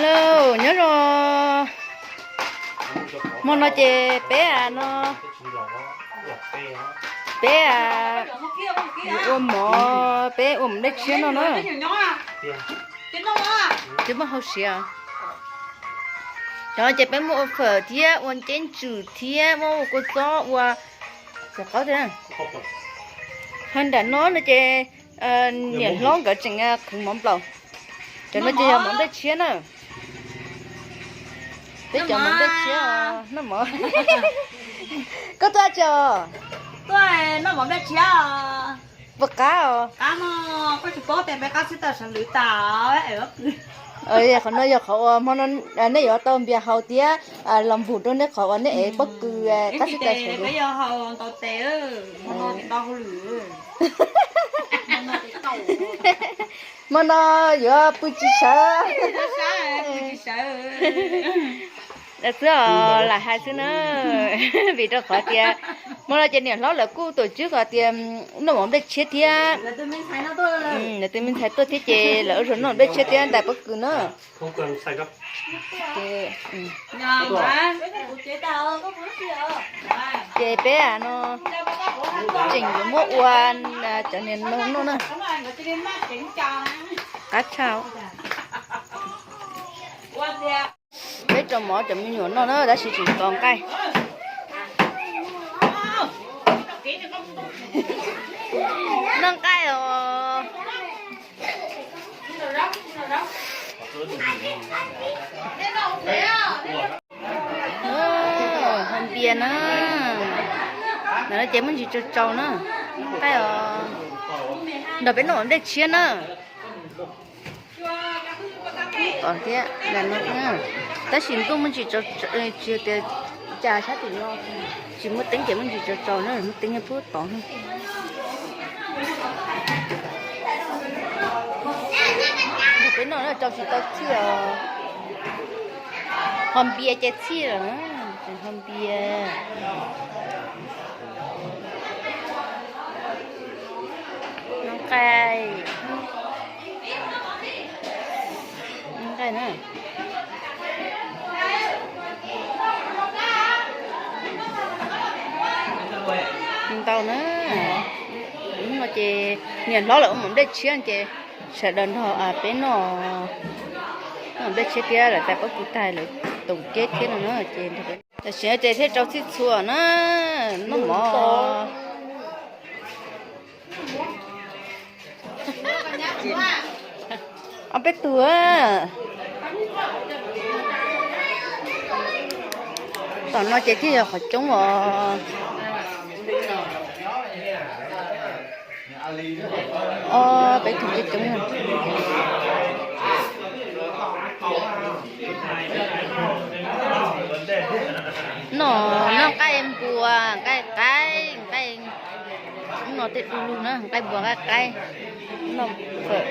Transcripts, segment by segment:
Lauj, nyob zoo. Hmo no ces peb no, peb ua mov, peb ua mov nplej tshiab noj na. Twb muaj hau siav. Cov ces peb muaj ua fawm thiab ua nceb ntswm thiab muaj ua kua txob ua cov qaub thiab. Ho nram no no ces niam hlob nkawd tseem qhwv mov nplaum. Cov no ces yog mov nplej tshiab na. Peb cov mov nplej tshiab noj mov. Koj tuaj tso. Puas qab os? Qhov no yog qhov uas hmo no nej yuav tau npias haus thiab los npug rau nej qhov uas nej ev pob kws qab xwb tas. Hmo no yuav pw tsis sawv. Xwb os, lam hais xwb na. Vim rau qhov tias hmo no ces niam hlob lawv kuj tuam tswb qhov tias noj mov nplej tshiab thiab. Lawv tus me ntxhais tuaj thiab ces lawv ua zoo noj nplej tshiab thiab ntais pob kws na. Ces peb no tseem yuav muab ua cov niag no noj na. Qab tshaj. Peb rau mov cov me nyuam noj na, tab sis tseem tos nqaij. Noj nqaij os. Hau npias na. Ntawm no ces muaj ntsis tsaus tsaus na. Noj nqaij os. Nrog peb noj nplej tshiab na. Tos thiab, tab sis ntuj muaj ntsis tsaus, tsis tias cas sab tim no tsis muaj teeb ces muaj ntsis tsaus tsaus na, muaj teeb nyob puag tod na. Peb noj na, rau tsis tau txhij os. Ho npias ces txhij lawm na, ho npias. Noj nqaij. Noj nqaij na. Ntau na. Hnub no ces niam hlob lawv ua mov nplej tshiab ces sawv daws nrog peb noj, noj nplej tshiab thiab lawv tais pob kws tag lawv toom ceb thiab no na ces nrog peb. Tam sim no ces thiaj rau txhij txhua na, noj mov. Ob peb tug. Tom no ces thiaj yog qhov coob os. Ob peb tug coob coob. Noj, noj nqaij npua, nqaij qaib, nqaij, no tej du lug na, nqaij npua nqaij qaib, noj fawm.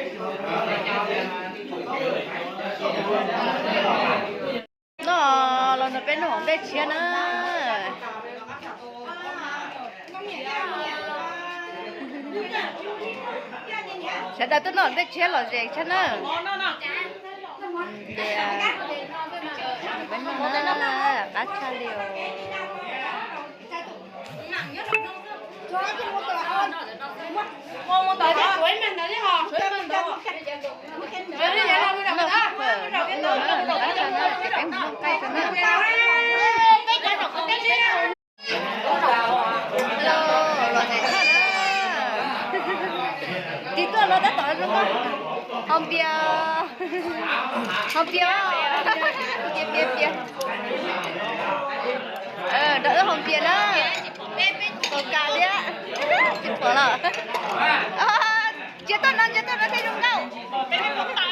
Noj los nrog peb noj nplej tshiab na. Sawv daws tuaj noj nplej tshiab lom zem tshaj na. Peb noj na, qab tshaj li os. Los txog na, tig tuaj los tab tom zoo nkauj. Haus npias, haus npias, pias pias pias. Nrog wb haus npias na. Tau kas thiab. Tsis pom los. Ntsia tuaj no, ntsia tuaj no thiaj zoo nkauj. Peb noj na.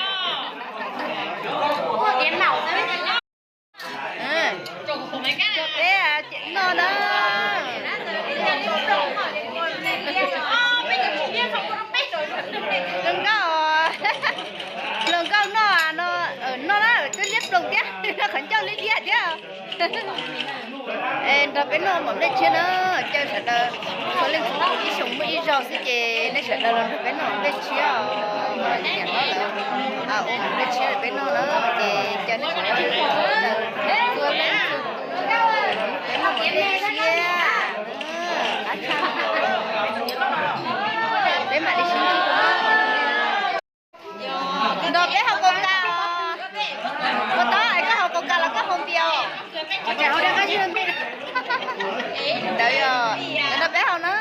Hluas nkauj, hluas nkauj noj no, noj na twb liab ploog thiab, qhov ncauj liab liab thiab. Nrog peb noj mov nplej tshiab na, caw sawv daws txhua leej txhua tus ib xyoos muaj ib zaug xwb ces nej sawv daws los nrog peb noj mov nplej tshiab os. Niam hlob lawv ua mov nplej tshiab rau peb noj na ces Ntawd yog, ntawd no peb haus na.